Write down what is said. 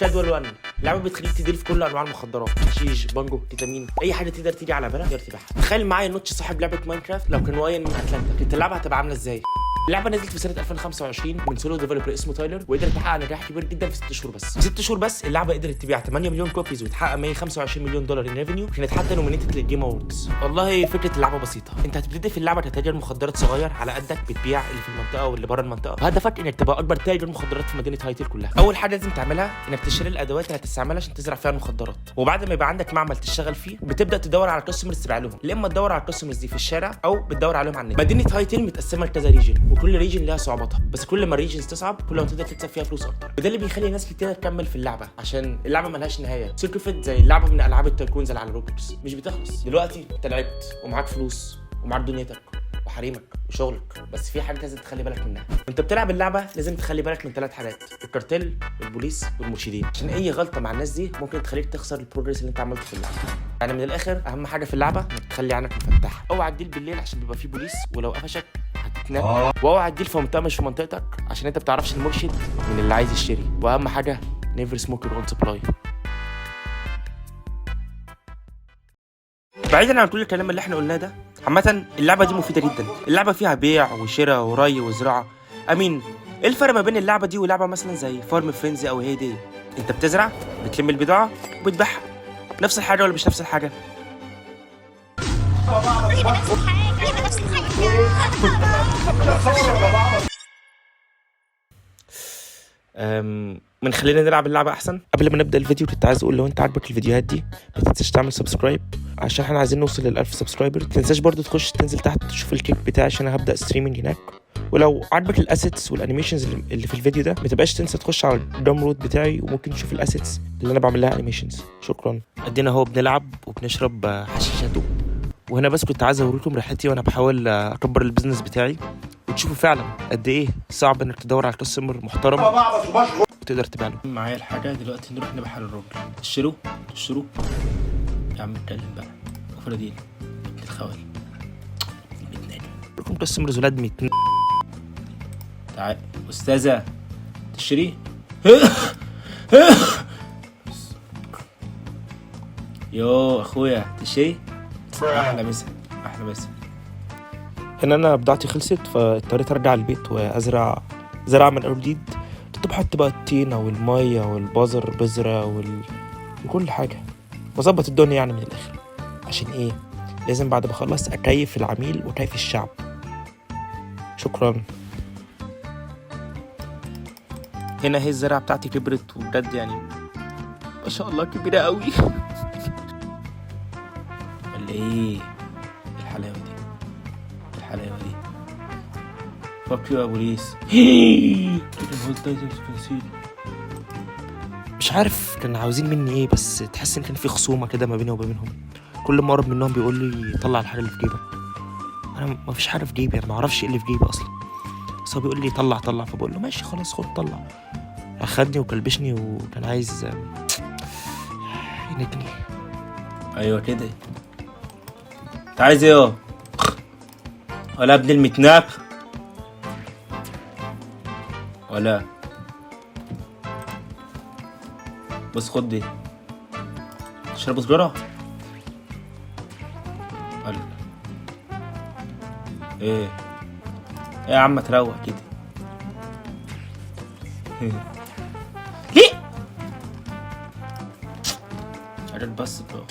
Schedule 1 لعبه بتخليك ت deal في كل انواع المخدرات، حشيش، بانجو، كيتامين، اي حاجة تقدر تيجي على بالك تقدر تبيعها. تخيل معايا نوتش صاحب لعبه ماينكرافت لو كان واين من اتلانتا، كانت اللعبة هتبقى عامله ازاي؟ اللعبة نزلت في سنة 2025 من solo developer اسمه تايلر، وقدرت تحقق نجاح كبير جدا في 6 شهور بس. في 6 شهور بس اللعبة قدرت تبيع 8 مليون copies وتحقق 125 مليون دولار in revenue. كانت حتى nominated لل Game Awards. والله فكرة اللعبة بسيطه، انت هتبتدي في اللعبة كتاجر مخدرات صغير على قدك، بتبيع اللي في المنطقة واللي بره المنطقه، وهدفك انك تبقى اكبر تاجر مخدرات في مدينة هايتل كلها. اول حاجة لازم تعملها انك تشتري الادوات اللي هتستعملها عشان تزرع فيها المخدرات، وبعد ما يبقى عندك معمل تشتغل فيه بتبدا تدور على customers تبيع لهم، يا اما تدور على ال customers دي في الشارع او بتدور عليهم على النت. مدينة هايتل متقسمه لكذا region، وكل region ليها صعوباتها، بس كل ما ال regions تصعب كل ما تقدر تكسب فيها فلوس اكتر، وده اللي بيخلي ناس كتير تكمل في اللعبه، عشان اللعبة ملهاش نهايه. سيركفت زي اللعبة من العاب ال tycoons اللي على روبلوكس مش بتخلص. دلوقتي انت لعبت ومعاك فلوس ومعاك دنيتك وحريمك وشغلك، بس في حاجة لازم تخلي بالك منها وانت بتلعب اللعبه. لازم تخلي بالك من ثلاث حاجات: الكارتيل، البوليس، والمرشدين، عشان اي غلطه مع الناس دي ممكن تخليك تخسر ال progress اللي انت عملته في اللعبه. يعني من الاخر اهم حاجة في اللعبة انك تخلي عينك مفتحه. اوعى ت deal بالليل عشان بيبقى فيه بوليس، ولو قفشك هتتنك. واوعى ت deal في منطقة مش في منطقتك عشان انت بتعرفش المرشد من اللي عايز يشتري. واهم حاجة never smoke your own supply. بعيدا عن كل الكلام اللي احنا قلناه ده، عامة اللعبة دي مفيدة جدا. اللعبة فيها بيع وشراء وري وزراعة. امين، ايه الفرق ما بين اللعبة دي ولعبة مثلا زي Farm Frenzy او Hay Day؟ انت بتزرع، بتلم البضاعة وبتبيعها، نفس الحاجة ولا مش نفس الحاجة؟ نفس الحاجة، نفس الحاجة. من خلينا نلعب اللعبة أحسن. قبل ما نبدأ الفيديو كنت عايز أقول لو أنت عاجبك الفيديوهات دي ما تنساش تعمل subscribe عشان احنا عايزين نوصل لل1000 subscriber. ما تنساش برضو تخش تنزل تحت تشوف ال Kick بتاعي عشان انا هبدأ streaming هناك. ولو عاجبك ال assets وال animations اللي في الفيديو ده ما تبقاش تنسى تخش على ال Gumroad بتاعي وممكن تشوف ال assets اللي انا بعمل لها animations. شكرا. ادينا اهو بنلعب وبنشرب حشيشاتو. وهنا بس كنت عايز اوريكم رحلتي وانا بحاول اكبر ال business بتاعي، وتشوفوا فعلا قد ايه صعب انك تدور على customer محترم وتقدر تبيع له. معايا الحاجة دلوقتي نروح نبيعها للراجل. تشتروا تشتروا يا عم، اتكلم بقى. وفرادين ابن الخوال بتنادي. لكم customers ولاد 100. تعال أستاذة تشتري. يو اخويا تشتري، احلى مسا احلى مسا. هنا انا بضاعتي خلصت، فاضطريت ارجع البيت وازرع زرع من اول جديد. كنت بحط بقى الطينة والمية والبذر بذرة وكل حاجة واظبط الدنيا يعني من الاخر. عشان ايه؟ لازم بعد ما اخلص اكيف العميل وكيف الشعب. شكرا. هنا هي الزرعة بتاعتي كبرت، وبجد يعني ما شاء الله كبيرة قوي. ولا ايه الحلاوة دي؟ الحلاوة دي. fuck you يا بوليس. مش عارف كان عاوزين مني ايه، بس تحس ان كان في خصومه كده ما بيني وما بينهم. كل ما اقرب منهم بيقول لي طلع الحاجة اللي في جيبك. انا ما فيش حاجة في جيبي، انا ما اعرفش ايه اللي في جيبي اصلا، بس هو بيقول لي طلع طلع، فبقول له ماشي خلاص خد طلع. اخدني وكلبشني وكان عايز ينكني. ايوه كده. انت عايز ايه ولا ابن المتناك ولا؟ بص خد دي، تشرب سجارة ولا ايه؟ ايه يا عم تروق كده. ليه؟ عرفت بس بقى.